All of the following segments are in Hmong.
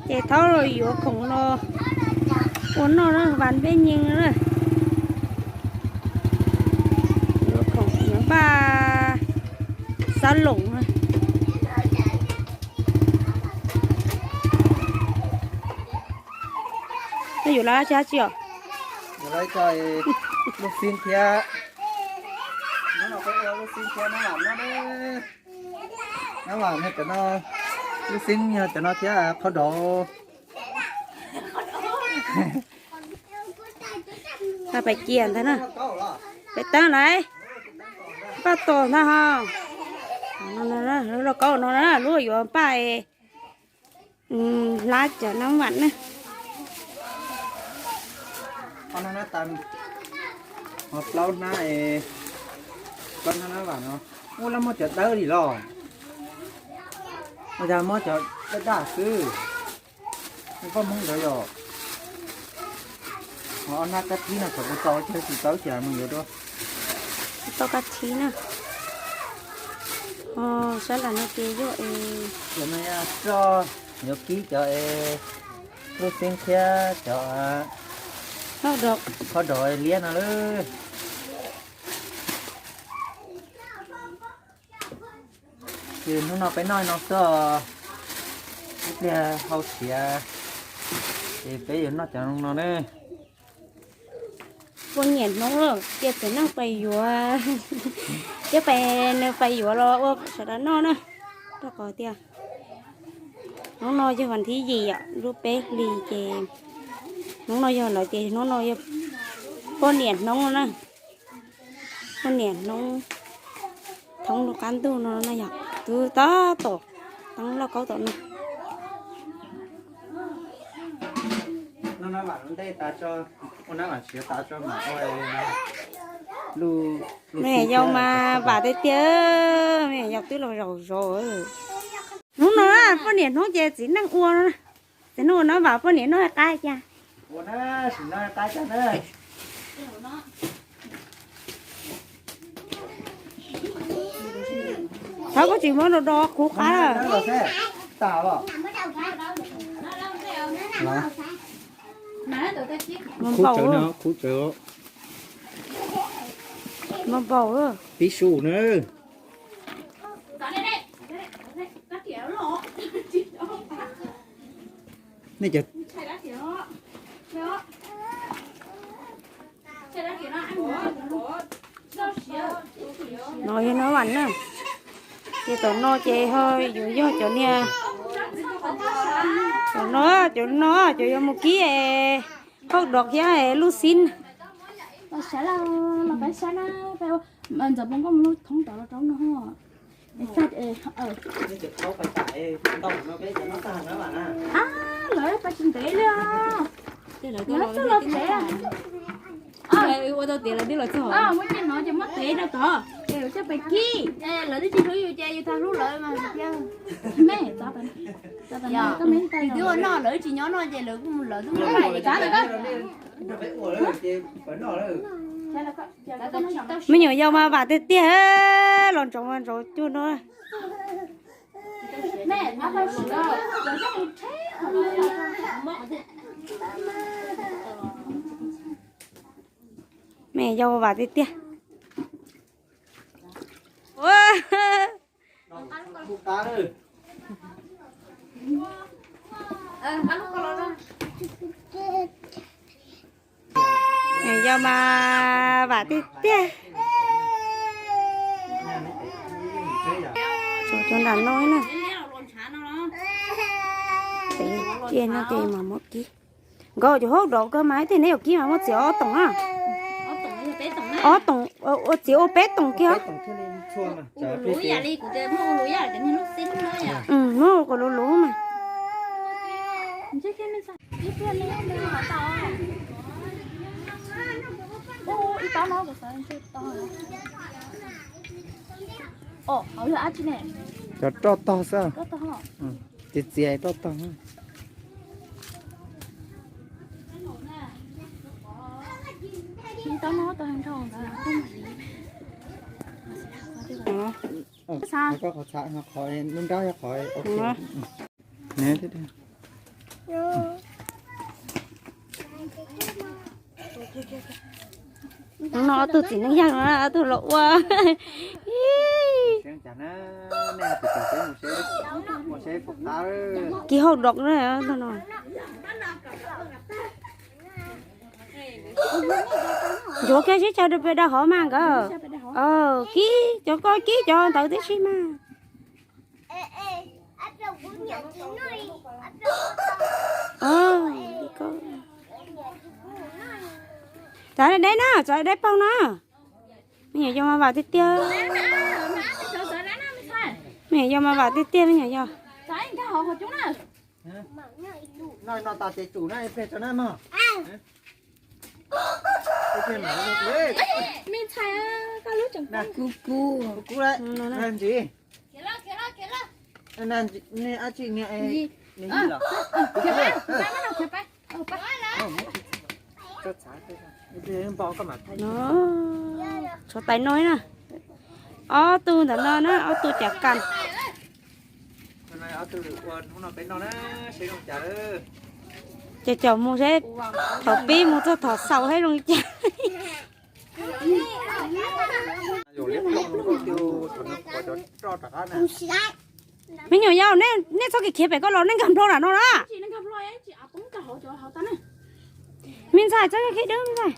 Ces thaub los yuav khoom los ua noj na, vas npej nyees na. Yuav khoom yuav npaj xab loom na. Koj yuav lawv tsi os? Lub xib thiab, lub xib thiab nab vam no, nab vam cov no, lub xib yog cov no thiab qhov dov. Pais cia ntag na. Peb teeb lawm. Npaj tos ntag ho. Lub lauj kaub no na, lub yuav npaj hlab cov nab vam na. Plaub hnab, plaub hnab nab vam no. Ua laj muab cov dawb li los? Ua cas muab cov daj daj xwb? Koj Hmoob ntawd yog. Ho ob hnab kab thib no thaum kuv tau tsis tau cas mus yuav dua. Tau kab thib na. Sab nram no ces yog es, cov no roj, yuav kib cov es lub xeeb thiab cov qhov dov liab no lawm. Ces hnub no peb noj no xwb, ib pliag hau siav ces peb yuav noj cov no na. Poj niam hnub ces txiv neej pais yuav, thiab pais, nws pais yuav los ua sawv daws noj na. Rau qhov tias hnub no yog vas thib yim yom, lub peb hlis ces hnub no yog lawv tias hnub no yog poj niam hnub na. Poj niam hnub thoob rau qab ntuj no na yom, twb tab tom teeb lauj kaub tom no. Me nyuam yaus mas vam tiag tiag, me nyuam yaus twb los zaum zov. Hnub no poj niam hnub ces txiv neej ua, txiv neej ua no vam poj niam noj qab cas. Thov koj tsis muab do do qhuv qab. Npau, npau, pib su na. Nej cov no yog nab vam na. Ces tom no ces ho yuav yog cov niag, tom no, cov no cov yuav mus kib hauj dov thiab lub xib. Ntxawm pon nkauj mus lub thoob rau rau no. Lawv pais tsis ntev li os. Lawv txog los ntev. Muab coj no ces muab tev rau tod, coj pais kib. Lawv twb tsis hlub yus ces yus tau hlub lawv mas. Me, yus twb ua noj lawv tsis nyob noj ces lawv kuj mus lawv twb mus. Me nyuam yaus mas vam tiag tiag, los ntsoov mas ntsoov cuag no. Me nyuam yaus vam tiag tiag. Yog mas vam tiag tiag. Tsuas cov nram no na. Cia no ces mam muab kib. Nkawd cov hauj dov kawg mas ib teg neb yuav kib mas muab txiav ob toom na. Ob toom, ua txiav ua peb toom kiag. Muab kom luv luv mas. Cov roj tog xwb. Txiav txiav roj tog. Koj qhov txha, qhov nruab nrab yog qhov ok. Hnub no ob tug txiv neej yawg no ob tug los ua. Kis hauj dok na no. Ncuav kiag sib caw rau pem dab hov mas nkawd. Kib cov ko kib cov ntawd tib si mas. Txawm deb na, txawm deb paug na. Me nyuam yaus mas vam tiag tiag. Me nyuam yaus mas vam tiag tiag me nyuam yaus. Tshuav tais no na. Ob tug ntawm no na, ob tug cav kas. Ces caum mus seb thaum pib mus txog thaum xaus seb zoo li cas. Me nyuam yaus, nej txhob khiav pem koj los, nej nkag nplho nram no na. Me ntxhais txhob khiav deb me ntxhais.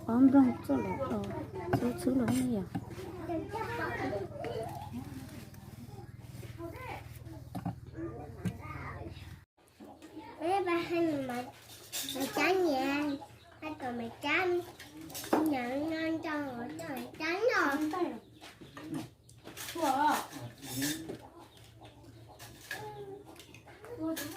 Ob nplooj txoj los txhub txhub los ne yom.